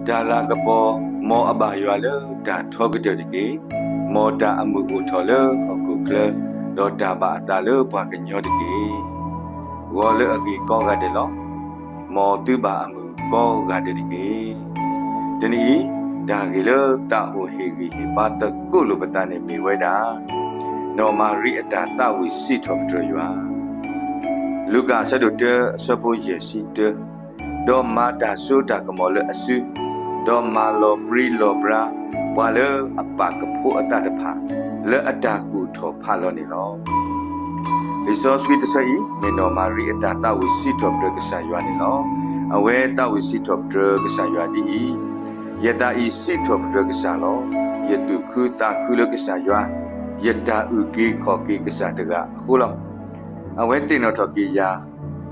တၢ်လၤကပီၤ, မ်အဘၣ်ယွၤလၢတၢ်ထီကတၢၢ်တက့ၢ်. မ်တၢ်အမုာ်အိၣ်ထီၣ်လၢဟီၣ်ခိၣ်ချၢ, ဒီးတၢ်ဘၣ်အသးလၢပှၤကညီတက့ၢ်. ဂီၤလၢအဂ့ၤကိးဂၤဒဲးလီၤ. မ်သုဘၣ်အမုာ်ကိးဂၤဒဲးတက့ၢ်. တနံၤအံၤ, တၢ်ဂ့ၢ်လၢသးအိၣ်ဟ့ၣ်ဂံၢ်ဟ့ၣ်ဘါသကိးလိာ်ပသးန့ၣ်မ့ၢ်ဝဲဒၣ် နီၢ်မၤရံအတၢ်သးဝံၣ်စံးထီၣ်ပတြၢၤယွၤ, လူၤကၣ်အဆၢဒိၣ်တၢ အဆၢဖိယဲၢ်ဆံတၢ, ဒီးမၤတၢ်စိတၢ်ကမီၤလၢအစု, ဒီးမၤလီၤပြံလီၤပြါ ပှၤလၢအပာ်ကဖိအသးတဖၣ် လၢအတၢ်ကူၣ်ထီၣ်ဖးလီၤန့ၣ်လီၤ. လံာ်စီဆှံတဆၢအံၤ မ့ၢ်နီၢ်မၤရံအတၢ်သးဝံၣ်စံးထီၣ်ပတြၢၤကစၢ်ယွၤန့ၣ်လီၤ. အဝဲသးဝံၣ်စံးထီၣ်ပတြၢၤကစၢ်ယွၤဒ်အံၤ, ယသးအံၤစံးထီၣ်ပတြၢၤကစၢ်လီၤ. ယသူၣ်ခုသးခုလၢကစၢ်ယွၤ, ယတၢ်အုၣ်က့ၤခီၣ်က့ၤကစၢ်တဂၤအဃိလီၤ. အဝဲသ့ၣ်နီၣ်ထီၣ်က့ၤယၤ,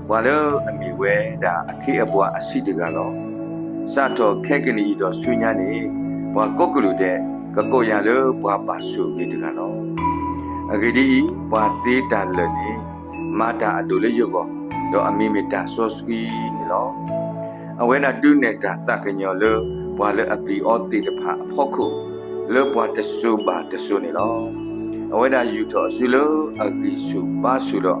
ပှၤလၢအမ့ၢ်ဝဲဒၣ်အခ့အပှၤအဆံးတဂၤလီၤ. စးထီၣ်ခဲကနံၣ်အံၤဒီးဆူညါန့ၣ်, ပှၤကိးကလုာ်ဒဲး ကကိးယၤလၢပှၤဘၣ်ဆိၣ်ဂ့ၤတဂၤလီၤ. အဂ့ၢ်ဒ်အံၤ, ပှၤသ့တၢ်လၢာ်န့ၣ် မၤတၢ်အဒိၣ်လၢယဂီၢ်, ဒီးအမံၤမ့ၢ်တၢ်စီဆှံန့ၣ်လီၤ. အဝဲဒၣ်ဒုးနဲၣ်တၢ်သးကညီၤလၢ ပှၤလၢအပျံၤအီၤသ့ၣ်တဖၣ်အဖီခိၣ်, လၢပှၤတစိၤဘၣ်တစိၤန့ၣ်လီၤ. အဝဲဒၣ်ယူာ်ထီၣ်အစုလၢအဂံၢ်ဆူၣ်ဘါဆူၣ်ဒီး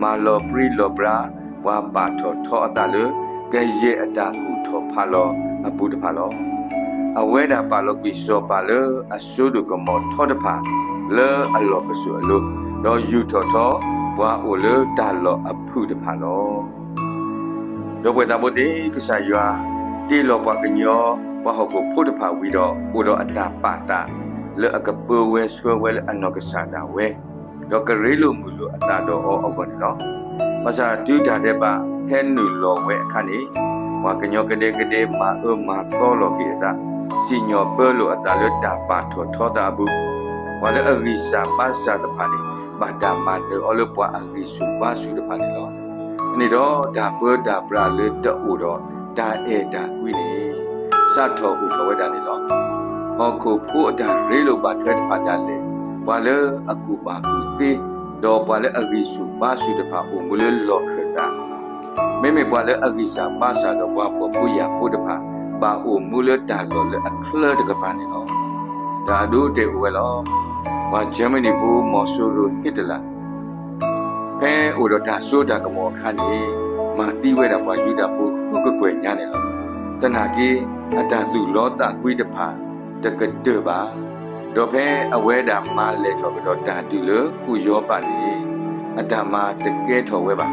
မၤလီၤပြံလီၤပြါ ပှၤပာ်ထီၣ်ထီအသးလၢ ကယဲၢ်အတၢ်ကူၣ်ထီၣ်ဖးလီၤအပူၤတဖၣ်လီၤ. အဝဲဒၣ်ပာ်လီၤကွံာ်စီၤပၤလၢအစိဒိၣ်ကမီၤထီတဖၣ် လၢအလီၢ်ပစိာ်အလိၤ, ဒီးယူာ်ထီၣ်ထီပှၤအိၣ်လၢတၢ်လီၢ်အဖုၣ်တဖၣ်လီၤ. ဒီပုၢ်ဝဲၢ်သးဘိသ့ၣ်, ကစၢ်ယွၤတ့လီၤပှၤကညီ ပှၤဟီၣ်ခိၣ်ဖိတဖၣ်ဝံၤဒီး အိၣ်ဒီးအတၢ်ပာ်သးလၢအကပၢဝဲဆှၢဝဲလၢအနီၢ်ကစၢ်ဒၣ်ဝဲ, ဒီးကရ့လိာ်မုာ်လိာ်အသးဒီးအီၤအဂီၢ်န့ၣ်လီၤ. ဘၣ်ဆၣ်တုၤတၢ်ဒဲးဘးဟဲနုာ်လီၤဝဲအခါန့ၣ်, ပှၤကညီကဒဲကဒဲမၤအၢမၤသီလီၤက့ၤအသး, စံၣ်ညီၣ်ပၢလိာ်အသးလၢတၢ်ပာ်ထီၣ်ထီသးအပူၤ, ပှၤလၢအဂံၢ်စၢ်ဘါစၢ်တဖၣ်န့ၣ် ဘၣ်တၢ်မၤနၢၤအီၤလၢပှၤအဂံၢ်ဆူၣ်ဘါဆူၣ်တဖၣ်န့ၣ်လီၤ. န့ၣ်ဒီးတၢ်ပၢတၢ်ပြးလၢတအိၣ်ဒီးတၢ်အဲၣ်တၢ်ကွံန့ၣ် စးထီၣ်အိၣ်ထီၣ်ဝဲဒၣ်န့ၣ်လီၤ. ဟီၣ်ခိၣ်ဖိအတၢ်ရ့လိာ်ဘၣ်ထွဲတဖၣ်ဒၣ်လဲာ်, ပှၤလၢအကူၣ်ဘၣ်ကူၣ်သ့, ဒီးပှၤလၢအဂံၢ်ဆူၣ်ဘါဆူၣ်တဖၣ်အိၣ်မူလၢလီၢ်ခၢၣ်သး, မ့မ့ၢ်ပှၤလၢအဂံၢ်စၢ်ဘါစၢ်ဒီးပှၤဖှီၣ်ဖိယာ်ဖိတဖၣ် ဘၣ်အိၣ်မူလၢတၢ်လီၢ်လၢအချၢတကပၤန့ၣ်လီၤ. တၢ်အဒိအတဲာ်အိၣ်ဝဲလီၤ. ပှၤကၠၢမနံၣ်ဖိမီၤစိရိၤဟ့တလၤ ဖဲအိၣ်ဒီးတၢ်စိတၢ်ကမီၤအခါန့ၣ် မၤသံဝဲဒၣ်ပှၤယူဒၤဖိဃုကကွဲၢ်ညါန့ၣ်လီၤ. သနာ်က့ အတၢ်သူၣ်လီသးကွံတဖၣ်တကတၢၢ်ဘၣ်. ဒီးဖဲအဝဲဒၣ်မၤလဲၢ်ထီၣ်ကဒီးတၢ်ဒုးလၢဥရောပန့ၣ် အတၢ်မၤတကဲထီၣ်ဝဲဘၣ်.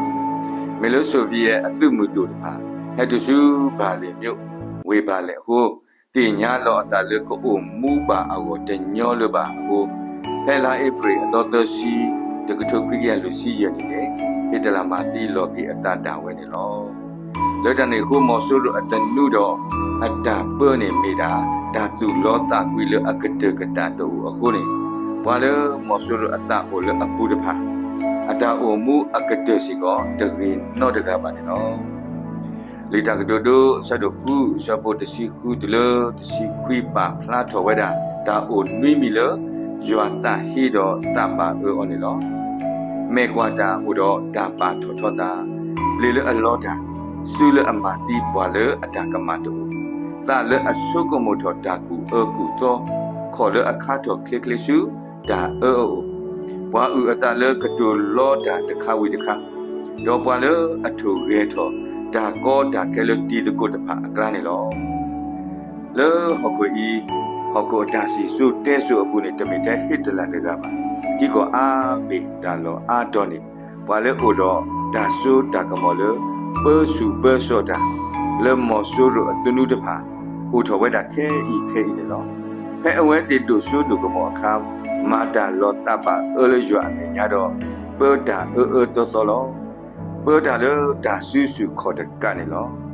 မ့ၢ်လၢ Soviet အသုးမုၢ်ဒိၣ်တဖၣ် ဟဲတုၤဆူ Berlin ဝ့ၢ်ဘၣ်လဲၣ်အဃိ သ့ၣ်ညါလီၤအသးလၢကအိၣ်မူဘၣ်အဂီၢ်တညီလၢၤဘၣ်အဃိ ဖဲလါအ့ဖြ့ၣ်အသီသၢဆံ တကထိခွံကယၤလွံၢ်ဆံယဲၢ်နံၣ်န့ၣ် ဟ့တလၤမၤသံလီၤက့ၤအသးဒၣ်ဝဲန့ၣ်လီၤ. လၢတၢ်န့ၣ်အဃိ မီၤစိရိၤအသနူဒီးအတၢ်ပၢန့ၣ်မ့ၢ်ဒၣ် တၢ်သူၣ်လီသးကွံလၢအကတၢၢ်ကတၢၢ်တအိၣ်အဃိန့ၣ် ပှၤလၢမီၤစိရိၤအသးအိၣ်လၢအပူၤတဖၣ် အတၢ်အိၣ်မူအကတၢၢ်စ့ၢ်ကီး တဂ့ၤနီတဂၤဘၣ်န့ၣ်လီၤ. လံာ်တၢ်ကတိၤဒိ အဆၢဒိၣ်ဃု အဆၢဖိတဆံဃုတုၤလၢတဆံခွံ ပာ်ဖျါထီၣ်ဝဲဒၣ် တၢ်အိၣ်နွံမံၤလၢ ယွၤသးဟ့ဒီးသးပာ်အၢအီၤန့ၣ်လီၤ. မဲာ်ကွၢ်တၢ်အိၣ်ဒီးတၢ်ပာ်ထီၣ်ထီသး, ပျ့ၤလၢအလီတၢ်, စုလၢအမၤသံပှၤလၢအတၢ်ကမၣ်တအိၣ်, သးလၢအဆိကမိၣ်ထီၣ်တၢ်ကူၣ်အၢကူၣ်သီ, ခီၣ်လၢအခါထီၣ်ချ့ချ့ဆူတၢ်အၢအအိၣ်, ပှၤအုၣ်အသးလၢကတိၤလီတၢ်တခါဝံၤတခါ, ဒီးပှၤလၢအထိၣ်ဂဲၤထီၣ်တၢ်ကီတၢ်ခဲလၢတံၤသကိးတဖၣ်အကျါန့ၣ်လီၤ. လၢဟီၣ်ခိၣ်အံၤ, ဟီၣ်ခိၣ်အတၢ်စံၣ်စိၤတဲစိၤအပူၤန့ၣ် တမ့ၢ်ထဲဟ့တလၤတဂၤဘၣ်. ထံကီၢ်အါဘ့ၣ်တၢ်လီၢ်အါတီၤန့ၣ် ပှၤလၢအိၣ်ဒီးတၢ်စိတၢ်ကမီၤလၢ ပၢဆူၣ်ပၢစိးတၢ် လၢမီၤစိရိၤအသနူတဖၣ် အိၣ်ထီၣ်ဝဲဒၣ်ခဲအံၤခဲအံၤန့ၣ်လီၤ. ဖဲအဝဲသ့ၣ်ဒိၣ်စိဒိၣ်ကမီၤအခါ မၤတၢ်လီၤသးဘၣ်အၢလၢယွၤအမဲာ်ညါဒီး ပၢတၢ်အၢအၢသီသီလီၤ. ပၢတၢ်လၢတၢ်စုဆူၣ်ခီၣ်တကးန့ၣ်လီၤ.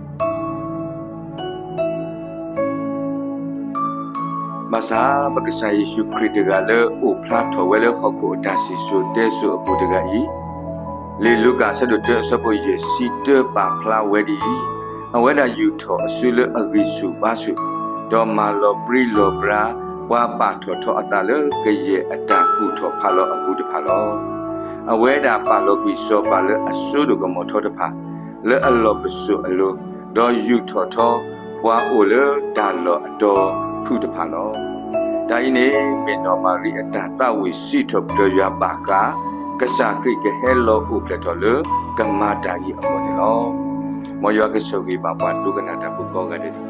ဘၣ်ဆၣ် ပကစၢ်ယ့ၣ်ၡူးခရံာ်တဂၤလၢအိၣ်ဖျါထီၣ်ဝဲလၢဟီၣ်ခိၣ်အတၢ်စံၣ်စိၤတဲစိၤအပူၤတဂၤအံၤ, လံာ်လူၤကၣ်အဆၢဒိၣ်တၢ အဆၢဖိယဲၢ်ဆံတၢ ပာ်ဖျါဝဲဒ်အံၤ, အဝဲဒၣ်ယူာ်ထီၣ်အစုလၢအဂံၢ်ဆူၣ်ဘါဆူၣ်, ဒီးမၤလီၤပြံလီၤပြါ ပှၤပာ်ထီၣ်ထီအသးလၢကယဲၢ်အတၢ်ကူၣ်ထီၣ်ဖးလီၤအပူၤတဖၣ်လီၤ. အဝဲဒၣ်ပာ်လီၤကွံာ်စီၤပၤလၢအစိဒိၣ်ကမီၤထီတဖၣ် လၢအလီၢ်ပစိာ်အလိၤ, ဒီးယူာ်ထီၣ်ထီ ပှၤအိၣ်လၢတၢ်လီၢ်အတီၤဖုၣ်တဖၣ်လီၤ. တၢ်အံၤန့ၣ် မ့ၢ်နီၢ်မၤရံအတၢ်သးဝံၣ်စံးထီၣ်ပတြၢၤယွၤဘၣ်ဃး ကစၢ်ခရံာ်ကဟဲလီၤအိၣ်ဖျဲၣ်ထီၣ်လၢကမၤတၢ်အံၤအဂီၢ်န့ၣ်လီၤ. မ်ယွၤကဆိၣ်ဂ့ၤဘၣ်ပှၤဒိကနၣ်တၢ်ဖိကိးဂၤဒဲးတက့ၢ်.